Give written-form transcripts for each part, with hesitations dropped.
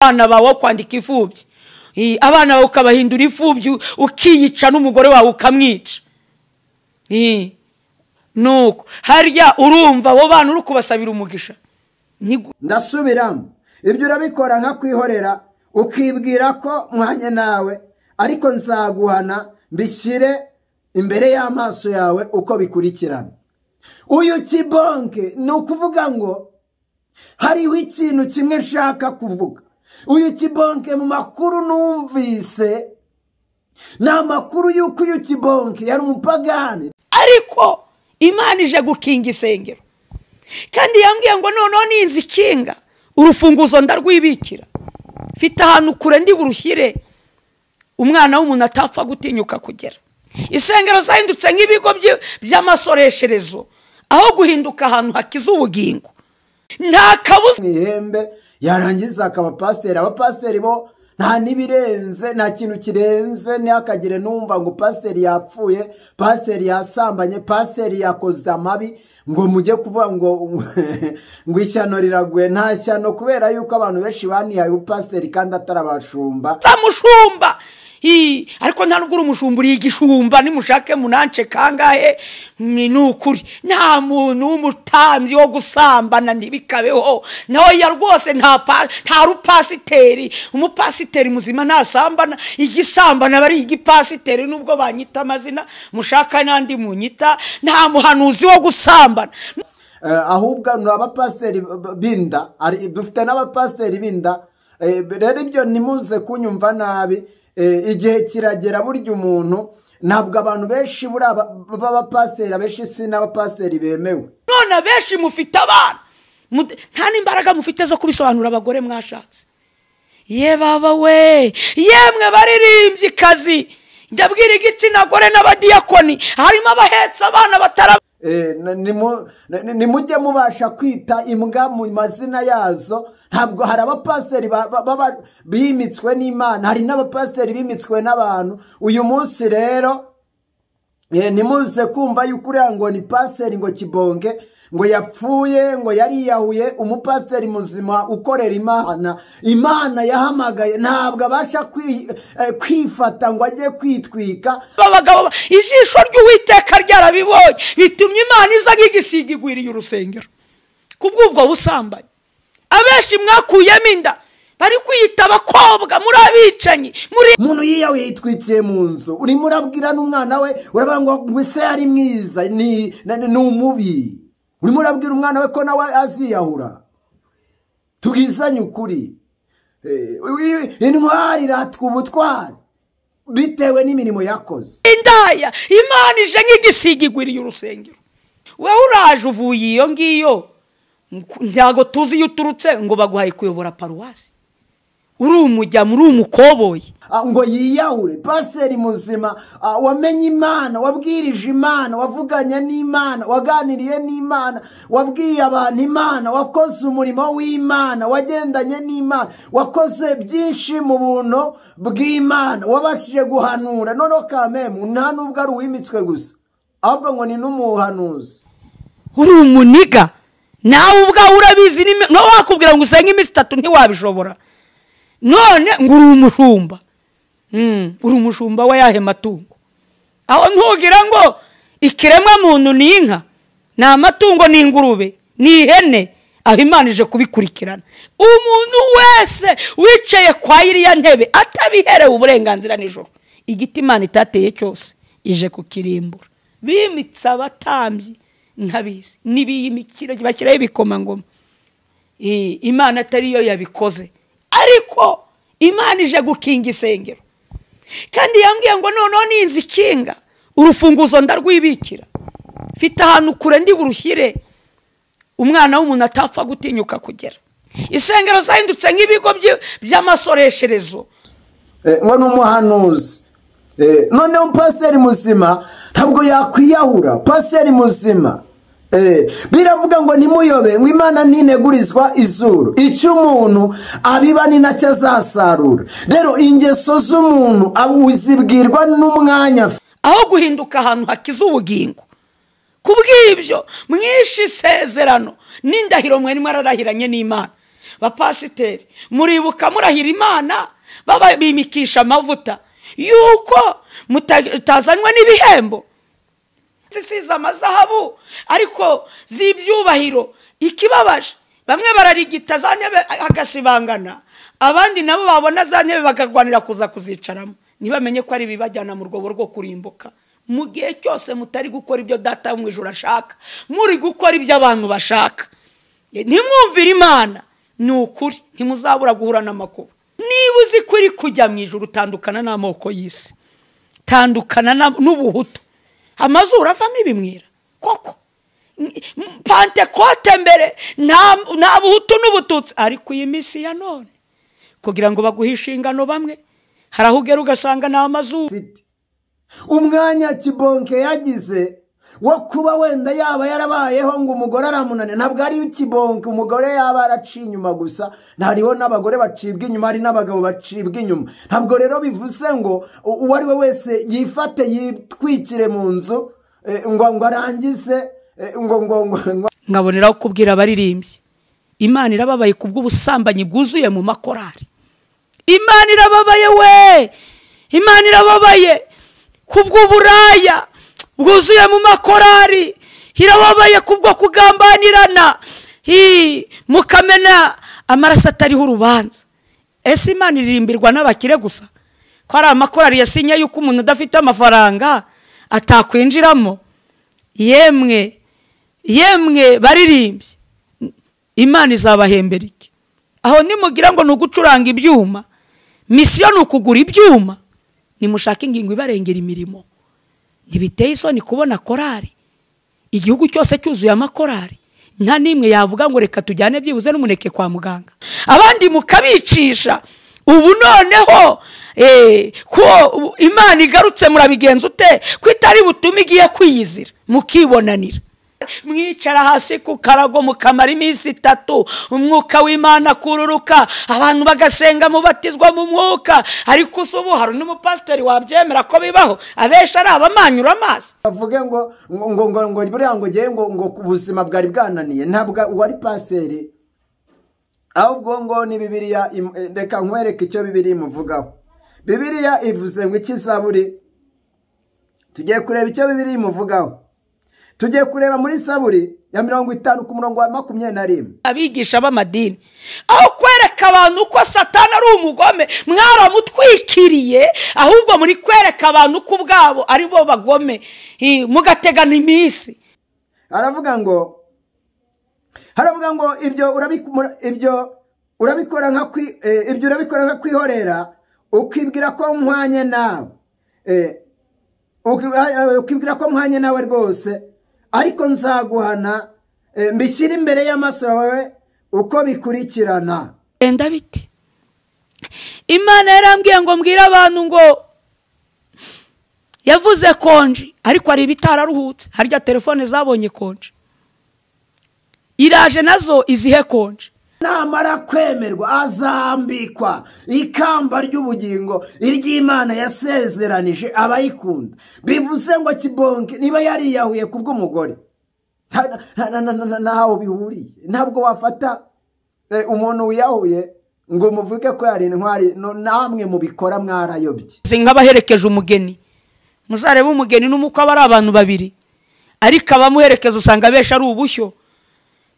Abana bawe kwandika imfubyi, abana bawe ukabahindura imfubyi, ukiyica n'umugore wawe ukamwica. Nuko harya urumva abo bana uri kubasabira umugisha. Ndasubiramo, ibyo urabikora nka kwihorera ukibwira ko mwanye nawe, ariko nzaguhana mbishyire imbere y'amaso yawe uko bikurikirana. Uyu Kibonke ni ukuvuga ngo hariho ikintu kimwe nshaka kuvuga. Uyu Kibonke mu makuru numvise ni amakuru y'uko uyu Kibonke yari umupagani, ariko Imana ije gukinga isengero, kandi yambwiye ngo noneho ninzi ikinga urufunguzo ndarwibikira, mfite ahantu kure ndi burushyire, umwana w'umuntu atapfa gutinyuka kugera. Isengero zahindutse nk'ibigo by'amasoresherezo aho guhinduka ahantu hakiza ubugingo. Nta kabuza ihembe yarangiza akaba pasiteri. Abapasiteri bo nta nibirenze, nta kintu kirenze, ntihakagire numva ngo pasiteri yapfuye, pasiteri yasambanye, pasiteri yakoze amabi, ngo mujye kuvuga ngo ishyano riraguye. Nta shyano, kubera yuko abantu benshi banihaye ubupasiteri kandi atarabashumba. Mushumba ariko nta nubwo uri umushumba, uri igishumba. Nimushake munance kangahe, ni ukuri nta muntu w'umutambyi wo gusambana, ntibikabeho. Nawe ya rwose nta rupasiteri, umupasiteri muzima ntasambana. Igisambana bari igipasiteri, nubwo banyita amazina mushaka n'andi munyita, nta muhanuzi wo gusambana. Ahubwo ni abapasiteri b'inda, dufite n'abapasiteri b'inda. Rero ibyo ntimuze kunyumva nabi. Igihe kiragera burya umuntu, ntabwo abantu benshi b'abapasiteri, abenshi si n'abapasiteri bemewe. None abenshi mufite abana, nta n'imbaraga mufite zo kubisobanura abagore mwashatse. Ye baba we, yemwe baririmbyi kazi, ndabwira igitsina gore n'abadiyakoni, harimo abahetse abana batara. Nimujye mubasha kwita imbwa mu mazina yazo. Ntabwo hari abapasiteri bimitswe n'Imana, hari n'abapasiteri bimitswe n'abantu. Uyu munsi rero nimuze kumva yuko uriya ngo ni pasiteri ngo Kibonke ngo yapfuye, ngo yariyahuye. Umupasiteri muzima ukorera Imana, Imana yahamagaye, ntabwo abasha kwifata ngo ajye kwitwika. Abagabo ijisho ry'Uwiteka ryarabibonye, bitumye Imana iza nk'igisiga igwiriye urusengero kubw'ubwo busambanyi. Abenshi mwakuyemo inda, bari kwiyita abakobwa, muri abicanyi, muri umuntu yiyahuye yitwikiye mu nzu. Urimo urabwira n'umwana we, uravuga ngo ise yari mwiza, ni umubi. Urimo urabwira umwana we ko nawe aziyahura. Tubwizanye ukuri, intwari iratwa ubutwari bitewe n'imirimo yakoze. Indaya Imana ije nk'igisiga igwiriye urusengero. Wowe uraje uvuye iyo ngiyo, ntabwo tuzi iyo uturutse, ngo baguhaye kuyobora paruwasi, uri umujya, uri umukoboyi. Ngo yiyahure. Pasiteri muzima wamenye Imana, wabwirije Imana, wavuganye n'Imana, waganiriye n'Imana, wabwiye abantu Imana, wakoze umurimo w'Imana, wagendanye n'Imana, wakoze byinshi mu buntu bw'Imana, wabashije guhanura. Noneho kamemu nta nubwo ari uwimitswe gusa, ahubwo ngo ni n'umuhanuzi. Uri umuniga nawe ubwawe urabizi, nawe wakubwira ngo usenge iminsi itatu ntiwabishobora. None ngo uri umushumba, uri umushumba wa yahe matungo? Aho ntugira ngo ikiremwa muntu ni inka, ni amatungo, ni ingurube, ni ihene. Aho Imana ije kubikurikirana. Umuntu wese wicaye kwa iriya ntebe atabiherewe uburenganzira nijoro, igiti Imana itateye cyose ije kukirimbura. Bimitse abatambyi nkabizi, nibiyimikira bashyiraho ibikomangoma, Imana atari yo yabikoze, ariko Imana ije gukinga isengero. Kandi yambwiye ngo noneho ninzi ikinga urufunguzo ndarwibikira, mfite ahantu kure ndi burushyire, umwana w'umuntu atapfa gutinyuka kugera. Isengero zahindutse nk'ibigo by'amasoresherezo. Ngo ni umuhanuzi. Noneho pasiteri muzima ntabwo yakwiyahura. Pasiteri muzima biravuga ngo ntimuyobe, ngo Imana ntinegurizwa izuru, icyo umuntu abiba ni nacyo azasarura. Rero ingeso z'umuntu uzibwirwa n'umwanya aho guhinduka ahantu hakiza ubugingo. Kubw'ibyo mwishe isezerano n'indahiro mwari mwararahiranye n'Imana. Bapasiteri muribuka murahira Imana babimikisha amavuta yuko mutazanywe n'ibihembo zisize amazahabu ariko z'ibyubahiro. Ikibabaje bamwe bararigita za ntebe agasibangana, abandi nabo babona za ntebe bakarwanira kuza kuzicaramo, ntibamenye ko ari bibajyana mu rwobo rwo kurimbuka. Mu gihe cyose mutari gukora ibyo data mu ijuru ashaka, muri gukora ibyo abantu bashaka, ntimwumvire Imana, ni ukuri ntimuzabura guhura n'amakuba. Niba uzi ko uri kujya mu ijuru, tandukana n'amoko y'isi, tandukana n'ubuhutu. Amazuru avamo ibimwira koko. Pantekote mbere nta buhutu n'ubututsi, ariko iyi minsi ya none kugira ngo baguhe inshingano bamwe hari aho ugera ugasanga ni amazuru. Umwanya Kibonke yagize wo kuba wenda yaba yarabayeho ngo umugore aramunane, ntabwo ari Kibonke umugore yaba araciye inyuma gusa, hariho n'abagore bacibwa inyuma, hari n'abagabo bacibwa inyuma. Ntabwo rero bivuze ngo uwo ari we wese yifate yitwikire mu nzu ngo arangize ngo ngo ngo. Nkaboneraho kubwira abaririmbyi, Imana irababaye kubw'ubusambanyi bwuzuye mu makorari. Imana irababaye we, Imana irababaye kubw'uburaya bwuzuye mu makorari, irababaye kubwo kugambanirana mukamena amaraso atariho urubanza. Ese Imana iririmbirwa n'abakire gusa? Ko ari amakorari yasinye yuko umuntu udafite amafaranga atakwinjiramo? Yemwe yemwe baririmbye, Imana izabahembera iki? Aho nimugira ngo ni ugucuranga ibyuma, misiyo ni ukugura ibyuma. Nimushaka ingingo ibarengera imirimo. Ntibiteye isoni kubona korari igihugu cyose cyuzuye amakorari, nta nimwe yavuga ngo reka tujyane byibuze n'umuneke kwa muganga, abandi mukabicisha. Ubu noneho ko Imana igarutse murabigenza ute ko itari butume igiye kwiyizira mukibonanira? Mwicara hasi ku karago mukamara iminsi itatu, umwuka w'Imana kururuka, abantu bagasenga mubatizwa mu mwuka. Ariko ubu hari n'umupasiteri wabyemera ko bibaho, abenshi ari abamanyura amazi bavuge ngo ngo ngo ngo buriya ngo ngiye ngo ngo ubuzima bwari bwananiye. Ntabwo uwari pasiteri, ahubwo ngo ni Bibiliya. Reka nkwereke icyo Bibiliya imuvugaho. Bibiliya ivuze ngo iki? Zaburi. Tugiye kureba icyo Bibiliya imuvugaho. Tugiye kureba muri Zaburi ya 50 ku murongo wa 21. Abigisha b'amadini, aho kwereka abantu ko Satani ari umugome mwaramutwikiriye, ahubwo muri kwereka abantu ko ubwabo ari bo bagome, mugategana iminsi. Aravuga ngo ibyo urabikora nka kwihorera, ukibwira ko nkwanye nawe, ukibwira ko nkwanye nawe rwose, ariko nzaguhana mbishyire imbere y'amaso yawe uko bikurikirana. Enda biti Imana yarambwiye ngo mbwire abantu ngo yavuze konji, ariko ari ibitararuhutse. Harya telefone zabonye konji, iraje nazo izihe konji. Namara kwemerwa azambikwa ikamba ry'ubugingo iry'Imana yasezeranije abayikunda. Bivuze ngo Kibonke niba yariyahuye kubw'umugore ntaho bihuriye. Ntabwo wafata umuntu wiyahuye ngo muvuge ko yari intwari, namwe mubikora mwarayobye. Nk'abaherekeje umugeni, muzarebe umugeni n'umukwe aba ari abantu babiri, ariko abamuherekeza usanga benshi ari ubushyo.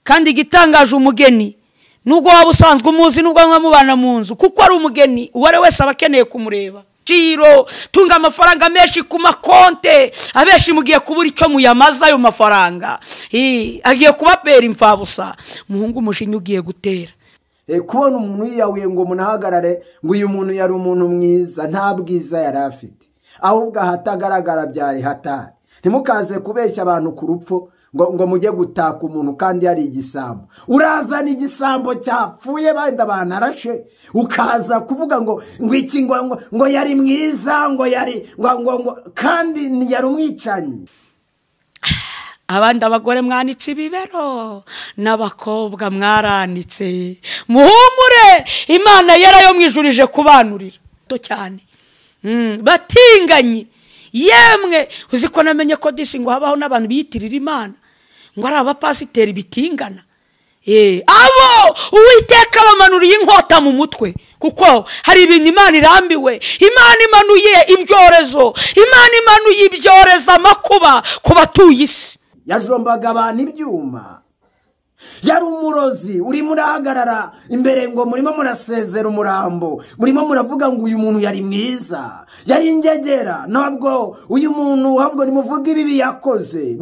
Kandi igitangaje umugeni nubwo waba usanzwe umuzi, nubwo mwamubana mu nzu, kuko ari umugeni uwo ari wese aba akeneye kumureba. Ciro tunga amafaranga menshi ku makonte, abenshi mugiye kubura icyo muyamaza ayo mafaranga, agiye kubabera imfabusa. Muhungu umushinya ugiye gutera. Kubona umuntu yiyahuye ngo munahagarare ngo uyu muntu yari umuntu mwiza, nta bwiza yari afite, ahubwo ahatagaragara byari hatari. Ntimukaze kubeshya abantu ku rupfu ngo mujye gutaka umuntu kandi yari igisambo. Urazana igisambo cyapfuye benda banarashe, ukaza kuvuga ngo ngo iki ngo ngo yari mwiza, ngo yari ngo ngo kandi yari umwicanyi. Abandi abagore mwanitse ibibero, n'abakobwa mwaranitse, muhumure Imana yarayo mwijurije kubanurira to cyane. Batinganyi yemwe, uzi ko namenye ko disi ngo habaho n'abantu biyitirira Imana, ngo ari abapasiteri bitingana. Abo Uwiteka bamanuriye inkota mu mutwe, kuko hari ibintu Imana irambiwe. Imana imanuye ibyorezo, Imana imanuye ibyorezo, amakuba ku batuye isi. Yajombaga abantu ibyuma, yari umurozi. Urimo urahagarara imbere ngo murimo murasezera umurambo, murimo muravuga ngo uyu muntu yari mwiza, yari ingegera. Ntabwo uyu muntu, ahubwo nimuvuga ibibi yakoze,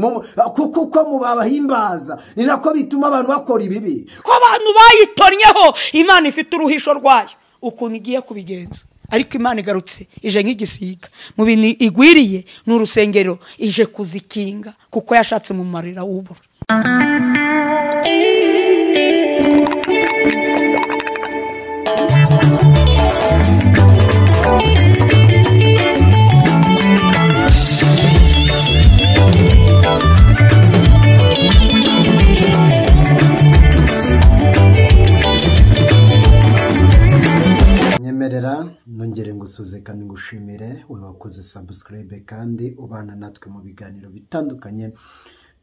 kuko uko mubabahimbaza ni nako bituma abantu bakora ibibi. Ko abantu bayitornyeho, Imana ifite uruhisho rwayo ukuntu igiye kubigenza. Ariko Imana igarutse ije nk'igisiga mu bintu igwiriye ni urusengero, ije kuzikinga kuko yashatse mu marira w'ubura. Nyemerera nongere ngusuze kandi ngushimire we wakoze subscribe kandi ubana natwe mu biganiro bitandukanye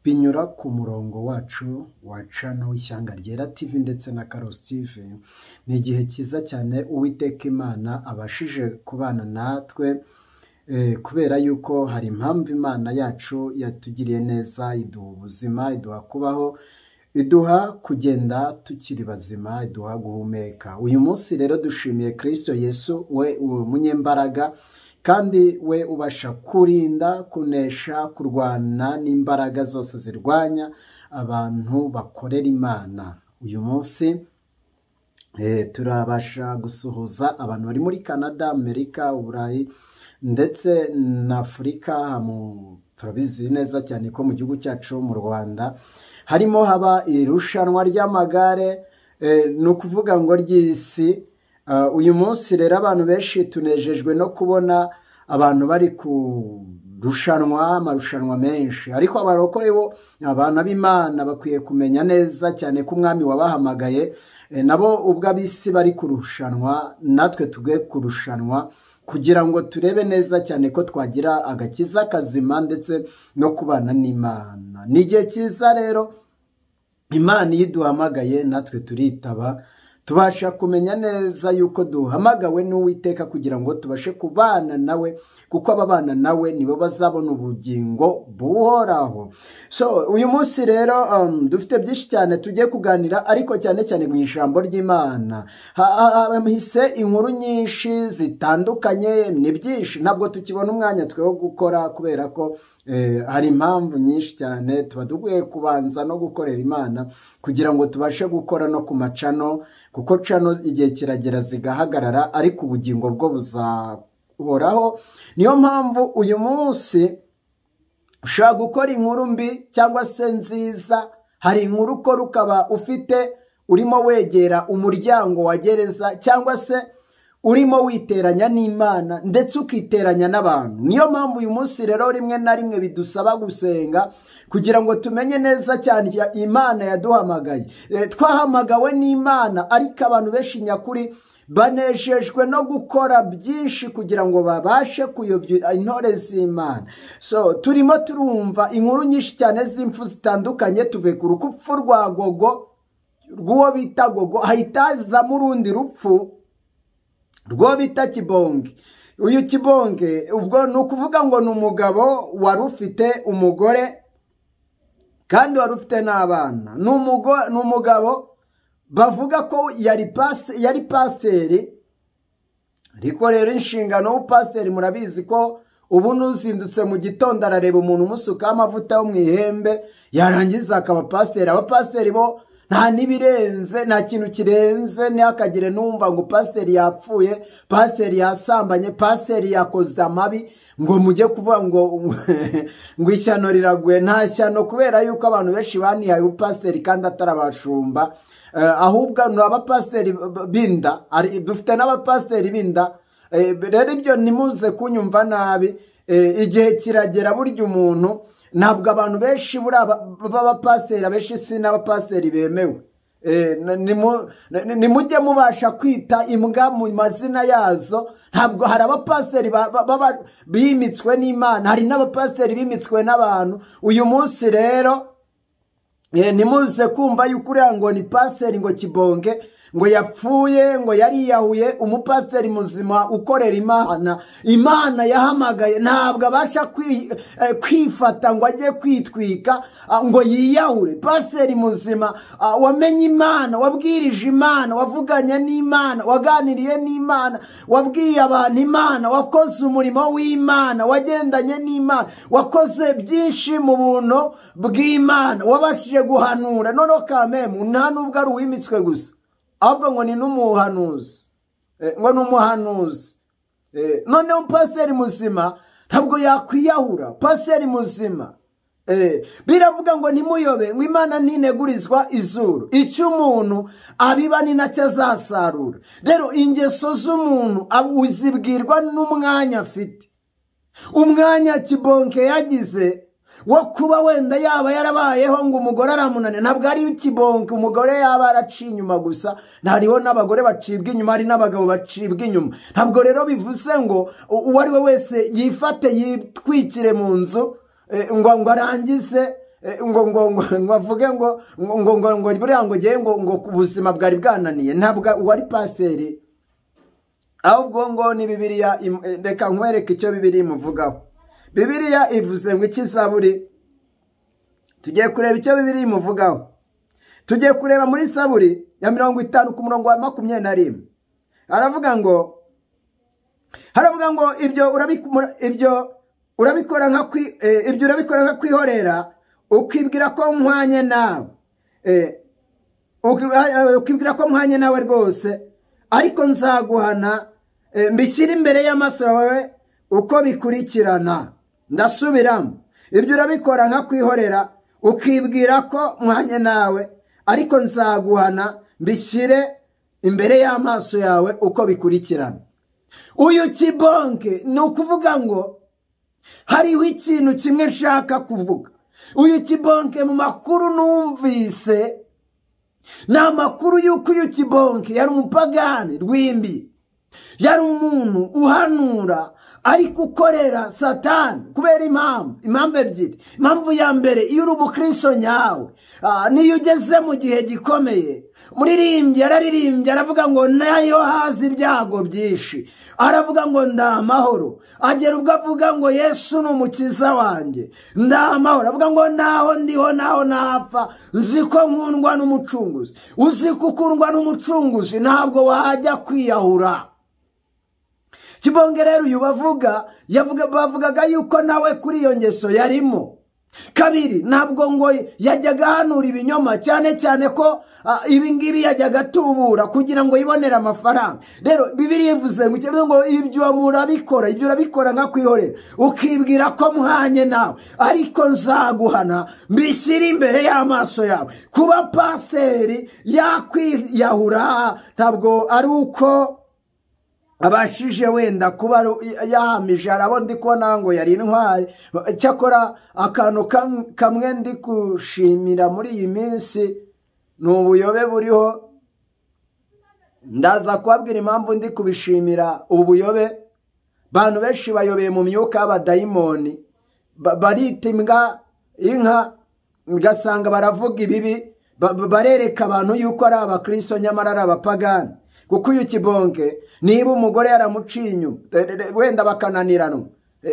binyura ku murongo wacu wa channel Ishyanga Ryera TV ndetse na Karos TV. Ni igihe cyiza cyane Uwiteka Imana abashije kubana natwe, kubera yuko hari impamvu Imana yacu yatugiriye neza, iduha ubuzima, iduha kubaho, iduha kugenda tukiri bazima, iduha guhumeka. Uyu munsi rero dushimiye Kristo Yesu, we umunyembaraga kandi we ubasha kurinda, kunesha, kurwana n'imbaraga zose zirwanya abantu bakorera Imana. Uyu munsi turabasha gusuhuza abantu bari muri Canada, Amerika, Uburayi ndetse na Afurika. Turabizi neza cyane ko mu gihugu cyacu mu Rwanda harimo haba irushanwa ry'amagare, ni ukuvuga ngo ry'isi. Uyu munsi rero abantu benshi tunejejwe no kubona abantu bari kurushanwa amarushanwa menshi, ariko abarokore bo, abana b'Imana, bakwiye kumenya neza cyane ko umwami wabahamagaye nabo ubwo ab'isi bari kurushanwa, natwe tugwe kurushanwa kugira ngo turebe neza cyane ko twagira agakiza kazima ndetse no kubana n'Imana. Ni igihe cyiza rero Imana iyo iduhamagaye natwe turitaba, tubasha kumenya neza yuko duhamagawe n'Uwiteka kugira ngo tubashe kubana nawe, kuko ababana nawe nibo bazabona ubugingo buhoraho. So uyu munsi rero dufite byinshi cyane tugiye kuganira, ariko cyane cyane mu ijambo ry'Imana. Hise inkuru nyinshi zitandukanye, ni byinshi, ntabwo tukibona umwanya twe wo gukora kubera ko hari impamvu nyinshi cyane tuba dukwiye kubanza no gukorera Imana kugira ngo tubashe gukora no ku macano, kuko cano igihe kiragera zigahagarara, ariko ubugingo bwo buzahoraho. Niyo mpamvu uyu munsi ushobora gukora inkuru mbi cyangwa se nziza. Hari inkuru ukora ukaba ufite urimo wegera umuryango wa gereza, cyangwa se urimo witeranya n'Imana ndetse ukiteranya n'abantu. Niyo mpamvu uyu munsi rero rimwe na rimwe bidusaba gusenga kugira ngo tumenye neza cyane Imana yaduhamagaye. Twahamagawe n'Imana, ariko abantu benshi nyakuri banejejwe no gukora byinshi kugira ngo babashe kuyobya intore z'Imana. So turimo turumva inkuru nyinshi cyane z'impfu zitandukanye. Tuve ku rupfu rwa Gogo, rw'uwo bita Gogo, hahitazamo urundi rupfu rwo bita Kibonge. Uyu Kibonge ubwo ni ukuvuga ngo ni umugabo wari ufite umugore kandi wari ufite n'abana. Ni umugabo bavuga ko yari pasiteri, ariko rero inshingano y'ubupasiteri murabizi ko ubu nuzindutse mu gitondo arareba umuntu umusukaho amavuta yo mu ihembe, yarangiza akaba pasiteri. Abapasiteri bo nta nibirenze, nta kintu kirenze, ntihakagire numva ngo pasiteri yapfuye, pasiteri yasambanye, pasiteri yakoze amabi, ngo mujye kuvuga ngo ngo ishyano riraguye. Nta shyano, kubera yuko abantu benshi banihaye ubupasiteri kandi atarabashumba, ahubwo ni abapasiteri b'inda. Dufite n'abapasiteri b'inda. Rero ibyo ntimuze kunyumva nabi, igihe kiragera burya umuntu, ntabwo abantu benshi b'abapasiteri, abenshi si n'abapasiteri bemewe. Nimujye mubasha kwita imbwa mu mazina yazo. Ntabwo hari abapasiteri bimitswe n'Imana, hari n'abapasiteri bimitswe n'abantu. Uyu munsi rero Ntimuze kumva yuko uriya ngo ni paseri ngo Kibonke ngo yapfuye ngo yariyahuye. Umupaseri muzima ukorera Imana, Imana yahamagaye, ntabwo abasha kwifata ngo ajye kwitwika ngo yiyahure. Paseri muzima wamenye Imana, wabwirije Imana, wavuganye n'Imana, waganiriye n'Imana, wabwiye abantu Imana, wakoze umurimo w'Imana, wagendanye n'Imana, wakoze byinshi mu buntu bw'Imana, wabashije guhanura. Noneho kamemu nta nubwo ari uwimitswe gusa, ahubwo ngo ni n'umuhanuzi, ngo ni umuhanuzi. Noneho paseri muzima ntabwo yakwiyahura. Paseri muzima biravuga ngo ntimuyobe, ngo Imana ntinegurizwa izuru, icyo umuntu abiba ni nacyo azasarura. Rero ingeso z'umuntu uzibwirwa n'umwanya afite. Umwanya Kibonke yagize wo kuba wenda yaba yarabayeho ngo umugore aramunanira, ntabwo ari Kibonke umugore yaba araciye inyuma gusa, hariho n'abagore bacibwa inyuma, hari n'abagabo bacibwa inyuma. Ntabwo rero bivuze ngo uwo ari we wese yifate yitwikire mu nzu ngo arangize ngo ngo ngo avuge ngo ngo ngo ngo buriya ngo ngiye ngo ngo ubuzima bwari bwananiye. Ntabwo uwari paseri, ahubwo ngo ni Bibiliya. Reka nkwereke icyo Bibiliya imuvugaho. Bibiliya ivuze ngo iki? Zaburi. Tugiye kureba icyo Bibiliya imuvugaho. Tugiye kureba muri Zaburi ya 50 ku murongo wa 21. Aravuga ngo ibyo urabikora nka kwihorera, ukibwira ko nkwanye nawe, ukibwira ko nkwanye nawe rwose, ariko nzaguhana mbishyire imbere y'amaso yawe uko bikurikirana. Ndasubiramo, ibyo urabikora nka kwihorera, ukibwira ko mwanye nawe, ariko nzaguhana mbishyire imbere y'amaso yawe uko bikurikirana. Uyu Kibonke ni ukuvuga ngo hariho ikintu kimwe nshaka kuvuga. Uyu Kibonke mu makuru numvise ni amakuru y'uko uyu Kibonke yari umupagani rwimbi, yari umuntu uhanura ariko ukorera Satani. Kubera impamvu ebyiri. Impamvu ya mbere, iyo uri umukristo nyawe, niyo ugeze mu gihe gikomeye, muririmbyi yararirimbye aravuga ngo nayo haza ibyago byinshi, aravuga ngo ndamahoro. Agera ubwo avuga ngo Yesu ni umukiza wanjye, ndamahoro. Avuga ngo naho ndiho naho napfa, nzi ko nkundwa n'umucunguzi. Uzi ko ukundwa n'umucunguzi, ntabwo wajya kwiyahura. Kibonke rero uyu bavugaga yuko nawe kuri iyo ngeso yarimo. Kabiri, ntabwo ngo yajyaga ahanura ibinyoma, cyane cyane ko ibi ngibi yajyaga atubura kugira ngo yibonere amafaranga. Rero Bibiliya ivuze ngo ibyo murabikora, ibyo urabikora nka kwihorera, ukibwira ko muhanye nawe, ariko nzaguhana mbishyire imbere y'amaso yawe. Kuba paseri yakwiyahura ntabwo ari uko abashije wenda kuba yahamije. Arabo ndi kubona ngo yari intwari. Cyakora akantu kamwe ndi kushimira muri iyi minsi ni ubuyobe buriho. Ndaza kubabwira impamvu ndi kubishimira ubuyobe. Bantu benshi bayobeye mu myuka y'abadayimoni, barita imbwa inka, ugasanga baravuga ibibi, barereka abantu yuko ari abakristo nyamara ari abapagani. Kuko uyu Kibonke niba umugore yaramuciye inyuma wenda bakananirana,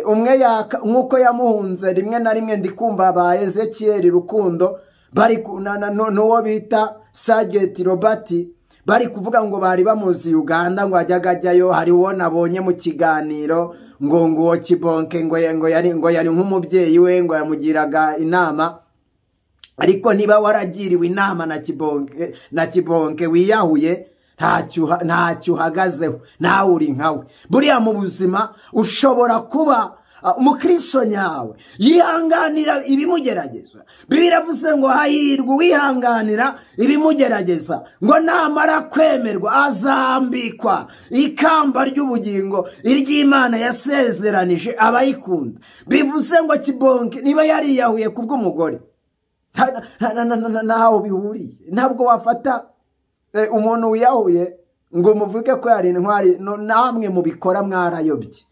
umwe nk'uko yamuhunze rimwe na rimwe ndi kumva ba Ezekiel Rukundo bari n'uwo bita Sageti Robert bari kuvuga ngo bari bamuzi Uganda ngo ajyaga ajyayo. Hari uwo nabonye mu kiganiro ngo nguwo Kibonke ngo yari nk'umubyeyi we, ngo yamugiraga inama. Ariko niba waragiriwe inama na Kibonke wiyahuye, ntacyo uhagazeho, nawe uri nkawe. Buriya mu buzima ushobora kuba umukristo nyawe yihanganira ibimugerageza. Bibiliya iravuze ngo hahirwa uwihanganira ibimugerageza, ngo namara kwemerwa azambikwa ikamba ry'ubugingo iry'Imana yasezeranije abayikunda. Bivuze ngo Kibonke niba yariyahuye kubw'umugore, ntaho bihuriye. Ntabwo wafata umuntu wiyahuye ngo muvuge ko yari intwari, namwe mubikora mwarayobye.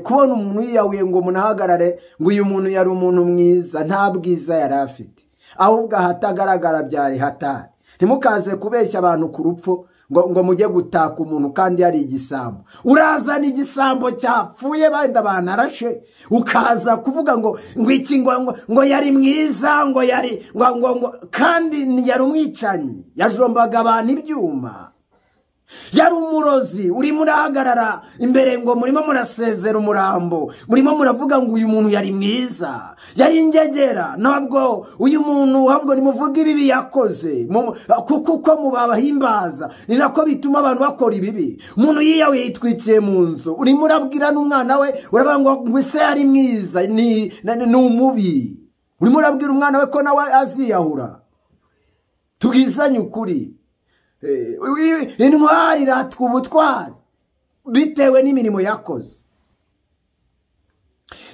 Kubona umuntu yiyahuye ngo umuntu ahagarare ngo uyu muntu yari umuntu mwiza, nta bwiza yari afite. Ahubwo ahatagaragara byari hatari. Ntimukaze kubeshya abantu ku rupfu ngo mujye gutaka umuntu kandi yari igisambo. Urazana igisambo cyapfuye benda banarashe, ukaza kuvuga ngo iki ngo yari mwiza, ngo yari ngo kandi yari umwicanyi, yajombaga abantu ibyuma, yari umurozi. Urimo urahagarara imbere ngo murimo murasezera umurambo, murimo muravuga ngo uyu muntu yari mwiza, yari ingegera. Ntabwo uyu muntu, ahubwo nimuvuga ibibi yakoze, kuko uko mubabahimbaza ni nako bituma abantu bakora ibibi. Umuntu yiyahuye yitwikiye mu nzu, urimo urabwira n'umwana we, uravuga ngo ise yari mwiza, ni umubi. Urimo urabwira umwana we ko nawe aziyahura. Tubwizanye ukuri. Intwari iratwa ubutwari bitewe n'imirimo yakoze.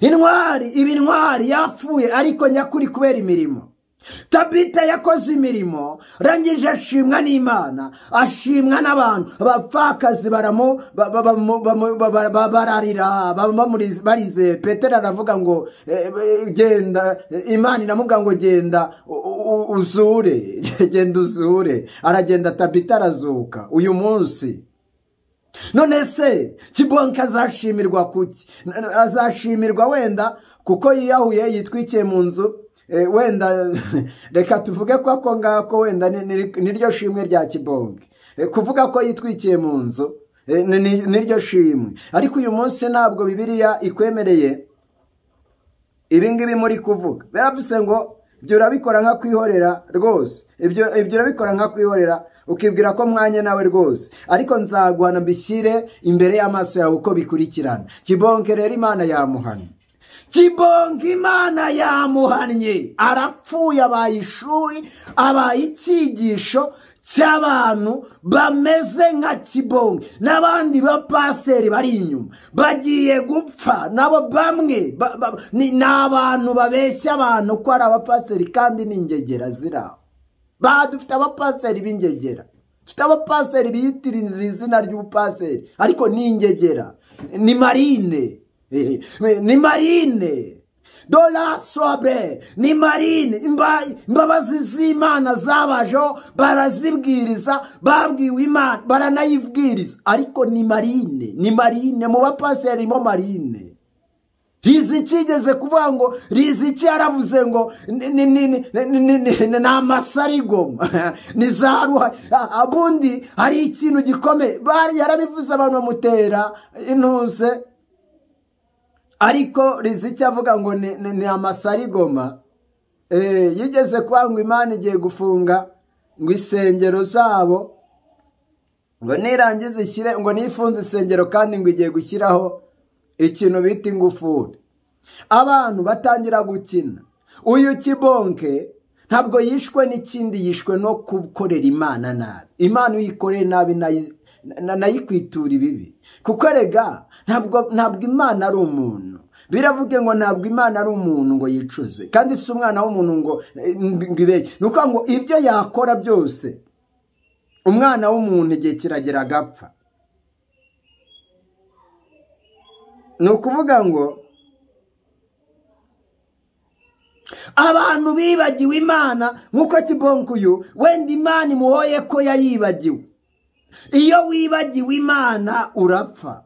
Intwari iba intwari yapfuye ariko nyakuri kubera imirimo. Tabita yakoze imirimo, rangije ashimwa n'Imana, ashimwa n'abantu. Abapfakazi bararira, barize. Petero aravuga ngo genda, Imana iramubwira ngo genda uzure, genda uzure. Aragenda, Tabita arazuka uyu munsi. None se Kibonke azashimirwa kuki? Azashimirwa wenda kuko yiyahuye yitwikiye mu nzu. Wenda reka tuvuge ko ako ngako wenda niryo shimwe rya Kibonke, kuvuga ko yitwikiye mu nzu niryo shimwe. Ariko uyu munsi ntabwo Bibiliya ikwemereye ibi ngibi muri kuvuga. Baravuze ngo ibyo urabikora nka kwihorera rwose, ibyo urabikora nka kwihorera, ukibwira ko mwanya nawe rwose, ariko nzaguhana mbishyire imbere y'amaso yawe uko bikurikirana. Kibonke rero Imana yamuhana. Kibonke Imana yamuhannye, arapfuye, abaye ishuri, abaye icyigisho cy'abantu bameze nka Kibonke n'abandi bapaseri bari inyuma bagiye gupfa nabo. Bamwe ni abantu babeshya abantu ko ari abapaseri kandi ni ingegera ziraho. Dufite abapaseri b'ingegera, dufite abapaseri biyitirira izina ry'ubupaseri ariko ni ingegera, ni marine. Ni marine dola sobre, ni marine. Imbabazi z'Imana zabajeho, barazibwiriza, babwiwe Imana baranayibwiriza, ariko ni marine, ni marine. Mu bapaseri mo marine. Riziki igeze kuvuga ngo, Riziki yaravuze ngo ni amasarigoma, ni za ruha. Abundi hari ikintu gikomeye yarabivuze, abantu bamutera intuze. Ariko Riziki avuga ngo ni amasarigoma. Yigeze kuvuga ngo Imana igiye gufunga ngo isengero zabo, ngo nirangize ishyire, ngo nifunze isengero kandi ngo igiye gushyiraho ikintu bita ingufuri. Abantu batangira gukina. Uyu Kibonke ntabwo yishwe n'ikindi, yishwe no gukorera Imana nabi. Imana uyikoreye nabi nayikwitura ibibi. Kuko rega ntabwo Imana ari umuntu. Biravuge ngo ntabwo Imana ari umuntu ngo yicuze, kandi si umwana w'umuntu ngo ibeshye. Ni ukuvuga ngo ibyo yakora byose, umwana w'umuntu igihe kiragera agapfa. Ni ukuvuga ngo abantu bibagiwe Imana nk'uko Kibonke uyu wenda Imana imuhoye ko yayibagiwe. Iyo wibagiwe Imana urapfa.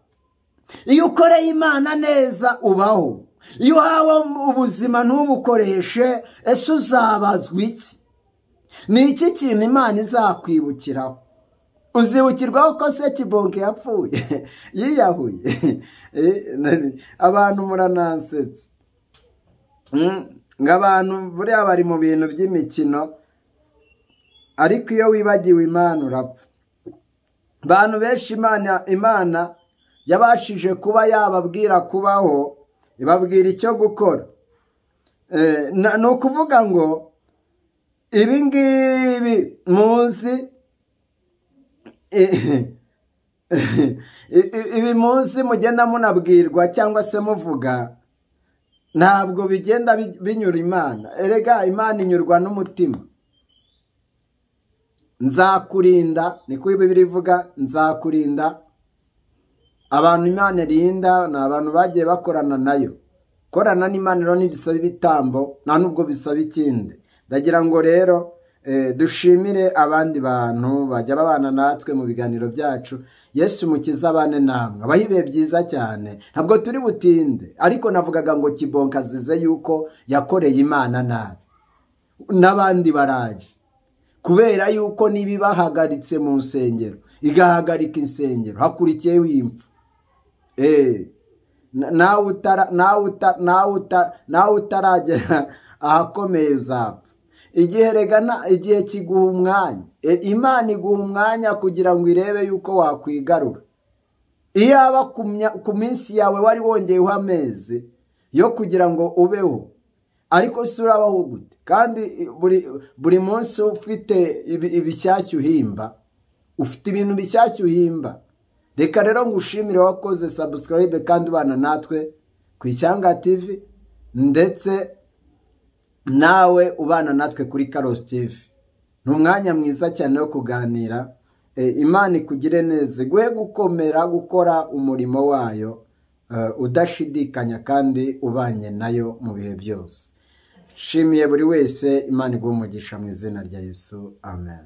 Iyo ukoreye Imana neza ubaho. Iyo uhawe ubuzima ntubukoreshe, ese uzabazwa iki? Ni iki kintu Imana izakwibukiraho? Uzibukirwaho ko se Kibonke yapfuye yiyahuye. Abantu muranansetsa ngo abantu buriya bari mu bintu by'imikino, ariko iyo wibagiwe Imana urapfa. Abantu benshi Imana yabashije kuba yababwira kubaho, ibabwira icyo gukora. Ni ukuvuga ngo ibi ngibi muzi, ibi munsi mugenda munabwirwa cyangwa se muvuga, ntabwo bigenda binyura Imana. Erega Imana inyurwa n'umutima. Nzakurinda, niko Bibiliya ivuga, nzakurinda. Abantu Imana irinda ni abantu bagiye bakorana nayo. Korana n'Imana rero ntibisaba ibitambo, nta nubwo bisaba ikindi, Ndagira ngo rero dushimire abandi bantu bajya babana natwe mu biganiro byacu. Yesu mukiza abane namwe, abaha ibihe byiza cyane. Ntabwo turi butinde, ariko navugaga ngo Kibonke azize yuko yakoreye Imana nabi, n'abandi baraje kubera yuko nibibahagaritse mu nsengero, igahagarika insengero, hakurikiyeho impfu. Nawe utaragera ahakomeye uzapfa. Igihe regana, igihe kiguha umwanya, Imana iguha umwanya kugira ngo irebe yuko wakwigarura. Iyaba ku minsi yawe wari wongeyeho amezi yo kugira ngo ubeho, ariko si urabaho gute? Kandi buri munsi ufite ibishyashya uhimba, ufite ibintu bishyashya uhimba. Reka rero ngushimire wakoze subscribe kandi ubana natwe ku Ishyanga TV, ndetse nawe ubana natwe kuri Karosi TV. Ni umwanya mwiza cyane wo kuganira. Imana ikugire neza, iguhe gukomera gukora umurimo wayo udashidikanya kandi ubanye nayo mu bihe byose. Shimiye buri wese, Imana iguhe umugisha mu izina rya Yesu, amen.